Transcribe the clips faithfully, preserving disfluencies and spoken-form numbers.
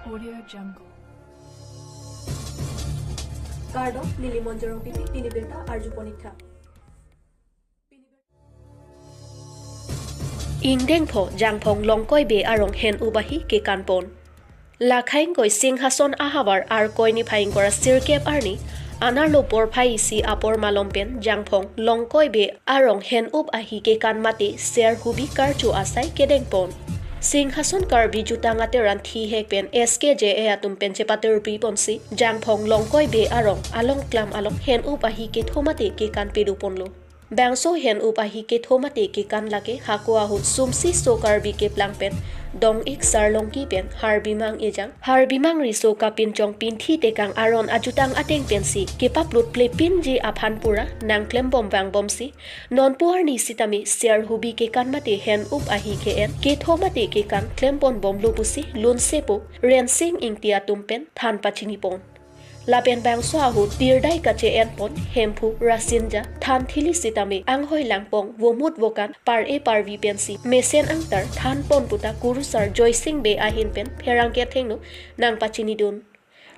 Audio Jungle. Kardom, neli Monjorong Pipi, pini birta arju pon ik tha. Ingdeng pho Jangphong Longkoi Bey arong hen-up ahi kekan pon. Lakhai ingkoi Singhason ahavar Arkoi niphai ingkoi ra sirkep arni, anerlo porphai isi apor malom pen Jangphong Longkoi Bey arong hen-up ahi kekan mate ser hubi karcho asai kedeng pon. Singhason Karbi Jutang Ateran thihek pen S K J A atum pen chepatirpi ponsi Jangphong Longkoi Bey arong along klam along hen-up ahi ketho mate kekan pedo ponlo. Bangso hen-up ahi ketho mate kekan lake hako ahut Sumsi So Karbi keplang pen Dong-ik Sarlongki pen Harbimang Ejang, Harbimang Riso kapinchong pinthi tekang aron ajutang ateng pensi kepaplut plepinji aphan pura nangklem bom vangbomsi, nonpu arni sitame ser hubi kekan mate hen-up ahi ke-en ketho mate kekan klem pon bomlo pusi lunsepo Rensing Ingti atum pen than pachini pon. Lapen bangso ahut tirdai kache-en pon Hemphu Rasinja, Thanthili sitame anghoi langpong, vomut vokan, par-e parvi pensi mesen angtar than pon puta kurusar Joysing Bey ahin pen pherangke athengno nangpachinidun.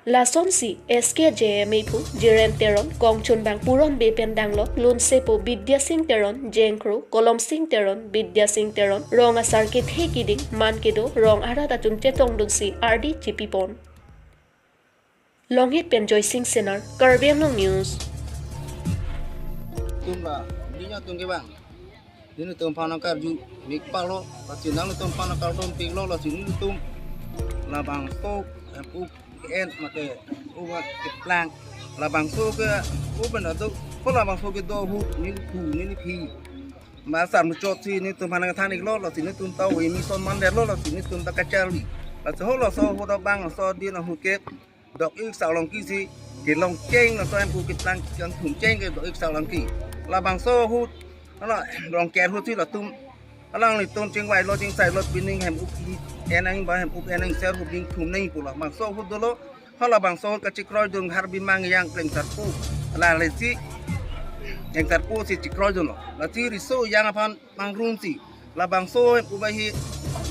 Lasonsi S K J A mephu Jiren Teron, kongchunbang Puron Bey pen danglok lunsepo Bidya Sing Teron, Jengkro, Kolom Sing Teron, Bidya Sing Teron, rong asar kethe kiding, man kedo, rong arat atum chetongdunsi ardi chipi pon. Longit pen Joysing Senar, Karbi Anglong News. Tum la, dini tum ke bang. Dini tum aphan karju mik palo, lasi nangtum aphan kardom piklo, lasi nangtum labangso, eh, pu en mate, uwa keplang. Labangso ke, u ben adu, ko labangso kedo ahut, neli pu, neli phi. Masar muchot si nangtum aphan than iklo, lasi nangtum ta oi mison mandetlo, lasi nangtum ta kacharli. Lasi ho laso ahut abang laso adin ahut ke Dong-ik Sarlongki si kelong cheng laso hemphu keplang kangthum cheng ke Dong-ik Sarlongki. Labangso ahut, ala, Rongker ahut si latum, alanglitum chingvailo chingsailo pining hem-up en nang ba hem-up en nang ser hubi ingthum nang pu labangso ahut dolo. Halabangso ahut kachekroidun Harbimang Ejang Klengsarpo. Lasi Klengsarpo si chekroidunlo. Lasi Riso Ejang aphan mangrumsi labangso hem-up ahi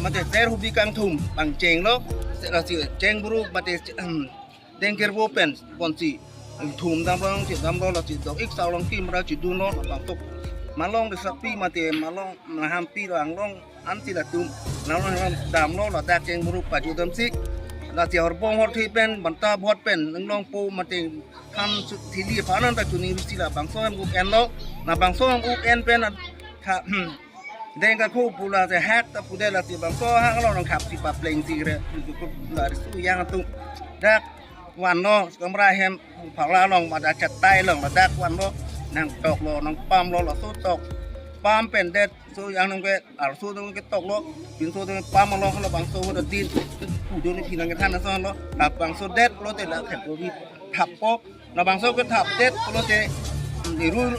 mate ser hubi kangthum pangchenglo. Se lasi cheng buru mate, em, dengker bo pen ponsi ingthum damlo, si damlo, lasi Dong-ik Sarlongki mara chidunlo, labangso malong de sapi mate malong mahampi lo anglong ansi latum, nang long damlo ladak cheng buru paju damsi. Lasi horbong horthi pen banta bhot pen nang longpo mate than su thili aphan anta chuning risi labangso hem-up enlo. Labangso hem-up en pen tha, deng ka khu pu lasi hak ta pudet lasi bangso hak lo nang khap si papleng si re. La Riso Ejang atum dak vanlo kamra hem phala along mada chatai along ladak vanlo nangtoklo nangpamlo laso tok pam pen det Riso Ejang nang ke arso dong ketoklo, pinso dong pam along halabangso ahut adin, kudon ni pinang kethan ason lo, labangso det pulote la khep ko bi thappo, labangso kethap det pulote, iru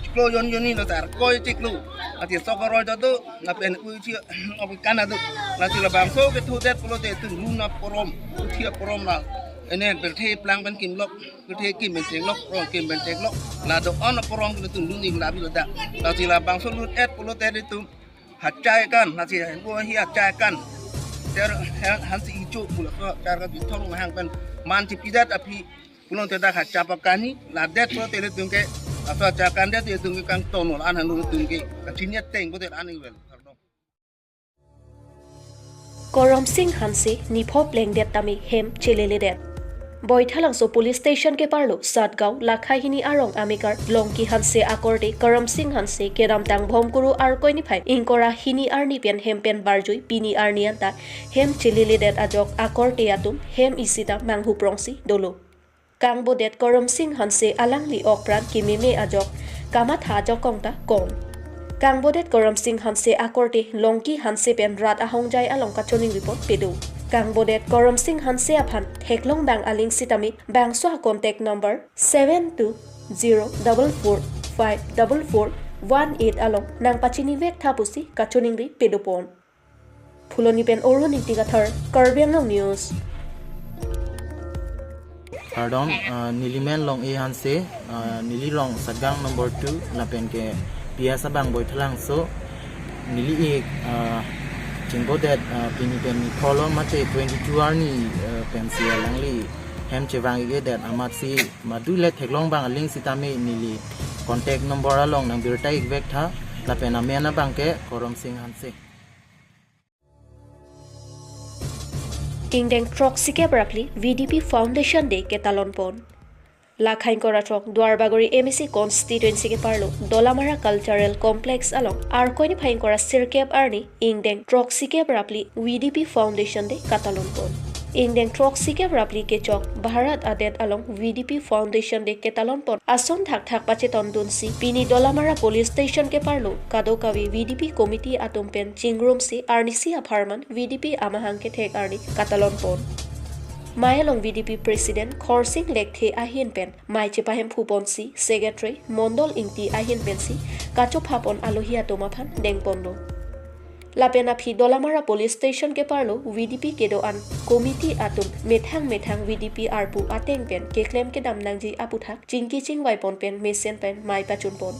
chiklo jon jonni lo tar koi chiklo, ati sok aroi do do, lapen u chi, obi kan adu, lasi labangso kethu det pulote tun lun aporom, uthi aporom la, ene pirthe plang pen kimlok, pirthe kim pen chenglok, rong kim pen chenglok, la do-an aporom ke tun lun ning labi ladak, lasi labangso lut et pulote nangtum hachai kan, lasi hemphu ahi hachai kan. Ter han, hansi ichu pula so char ka bithong hang pen man chipidat aphi pulote dak hachapa kani, la det pulote nangtum ke, laso hachai kan det nangtum ke kangton lo an han nangtum ke, kachini ateng pulote an ivel. Pardon. Koromsing Hanse nipho plengdet tame hem cheleledet. Boithalangso Police Station keparlo Satgaon Lakhai hini arong amekar Longki Hanse akorte Koromsing Hanse kedamtang Bhomkuru Arkoi niphai ingkoi ra hini arni pen hem pen barjui pini arni anta hem cheleledet ajok akorte atum hem isi ta manghuprongsi dolo. Kangbodet Koromsing Hanse alangli okpran kememe ajok kamatha ajakong ta kong. Kangbodet Koromsing Hanse akorte Longki Hanse pen rat ahongjai along kachoningri pon pedo. Kangbodet Koromsing Hanse aphan theklong bang aling sitame bangso a contact number seven two zero double four five double four one eight along nangpachinivek tha pusi kachoningri pedo pon. Phuloni pen Orun Ingti Kathar, Karbi Anglong News. Pardon, ah, neli men Long-e Hanse, ah, neli rong Satgaon number two, lapen ke P S abang Boithalangso, neli ik, ah, Chingbodet, ah, pini pen ni tholo mate twenty-two arni, ah, pensi alangli hem chevang-ik-edet amatsi madu le theklong abang aling sitame neli contact number along nangbirta-ik vek tha, lapen amen abangke Koromsing Hanse. Ingdeng throksi kep ra phli V D P Foundation Day ketalon pon. Lakha ingkoi ra throk Duarbagori M A C constituency keparlo Dolamara Cultural Complex along Arkoi niphai ingkoi ra sirkep arni ingdeng throksi kep ra phli V D P Foundation Day katalon pon. Ingdeng throksi kep ra phli kechok Bharat adet along V D P Foundation Day ketalon pon ason thakthak pachetong dunsi pini Dolamara Police Station keparlo kadokave V D P committee atum pen chingrumsi arnisi apharman V D P amahang kethek arni katalon pon. Mei along V D P President Khorsing Lekthe ahin pen mei chepahemphu ponsi Secretary Mondol Ingti ahin pensi kachopha pon alohi atum aphan dengponlo. Lapen aphi Dolamara Police Station keparlo V D P kedo-an committee atum methang methang V D P arpu ateng pen keklem kedam nangji aputhak chingki chingvai pon pen mesen pen mei pachun pon.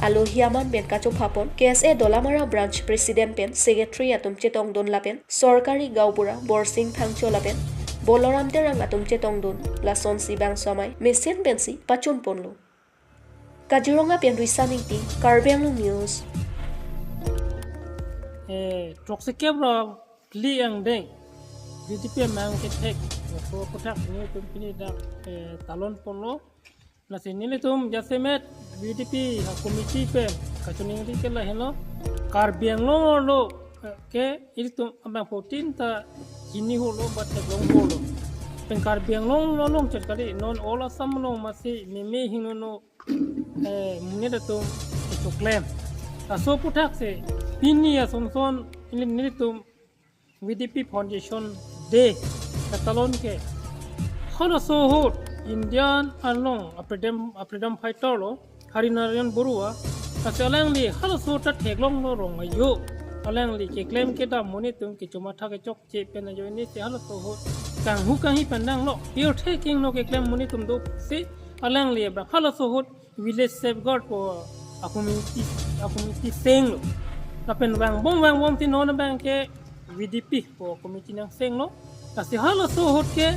Alohi aman pen kachopha pon K S A Dolamara Branch President pen Secretary atum chetong dun lapen Sorkari Gaonbura Borsing Phangcho lapen Boloram Terang atum chetong dun lasonsi bangso amei mesen pensi pachun ponlo. Kaziranga pen Risa Ingti, Karbi Anglong News. Eh, throksi kep ra phli angdeng V D P amahang kethek, laso aputhak nelitum pini dak, eh, talon ponlo. Lasi nelitum jasemet V D P ha committee pen kachiningri ke lahenlo, Karbi Anglong arlo, eh, ke ilitum abang fourteen ta chini holo ba theklong holo. Pen Karbi Anglong along chot kali, non all Assam along masi meme hingno, eh, monit atum kechoklem. Laso aputhak si pini asonson neli, nelitum V D P Foundation Day katalon ke halaso ahut Indian along a freedom, a freedom fighter lo Hari Narayan Baruah, lasi alangli halaso ta theklonglo rong ajo. Alangli keklem kedam monit atum kechomatha kechokche pen ajoinesi halaso ahut kanghu kanghi pandanglo. Pirthe kingno keklem monit atum dosi alangli abang halaso ahut village safeguard pu a committee, a committee senglo. Lapen vangbom vangbomsi non abangke V D P pu committee nangsenglo. Lasi halaso ahut ke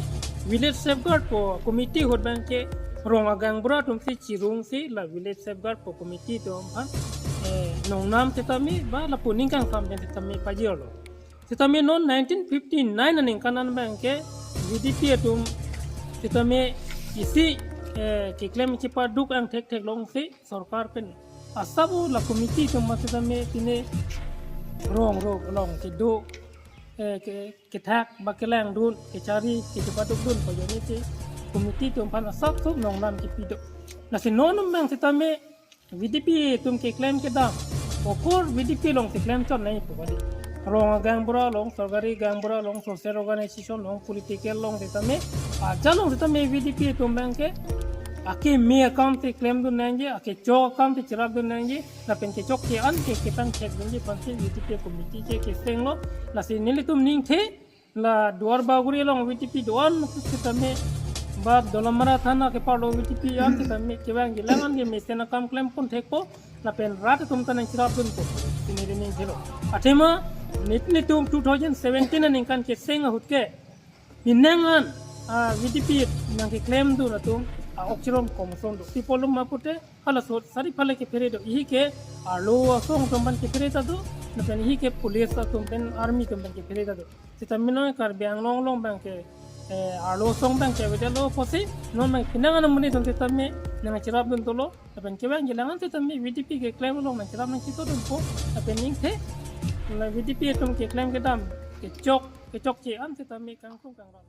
village safeguard pu committee ahut abangke rong agaonbura atumsi chirungsi la village safeguard pu committee atum aphan, eh, nongnam setame ba lapu ning kangsam pen setame pajirlo. Setame non nineteen fifty-nine aningkan an abangke V D P atum setame isi, eh, keklem chepaduk angthek theklongsi sorkar pen asabo la committee atum setame pine rong rong along kedo, eh, ke, kethak ba kelangdun, kechari, kechepadukdun pu ajoinesi committee atum aphan asap sup nongnam kepi do. Lasi non abang setame V D P atum keklem kedam, okor V D P along keklem chot nangji pu kali. Rong agaonbura along, sorkari gaonbura along, social organization along, political along setame, ajat along setame V D P atum abangke akeme akam si klemdun nangji, akechok akam si cherapdun nangji, lapen kechokche an ke kepangthekdunji aphansi V D P committee ke kesenglo. Lasi nelitum ningthe la Duarbagori along V D P do-an setame, ba Dolamara thana keparlo V D P an setame kevangji alang an ke mesen akam klem ponthekpo, lapen rat atum ta nangcherapdunpo, pini neli ningthelo. Athema nit nelitum two thousand seventeen aningkan keseng ahut ke penang an, ah, V D P nangkeklemdun atum, ah, ok chirom komson do. Pi apotlo ma pute, halaso ahut sari phale kephere do. Ihi ke arlo asong atum pen kephere ta do, lapen ihi ke police atum pen, army atum pen kephere ta do. Setame non Karbi Anglong along abangke, eh, arlo asong abangke avedetlo pusi, non abang penang an amonit atum setame nangcherapdun dolo, lapen kevangji alang an setame V D P keklem along nangcherap nangchitodunpo, lapen ningthe, la V D P atum keklem kedam, kechok, kechokche an setame kangkung kangrap.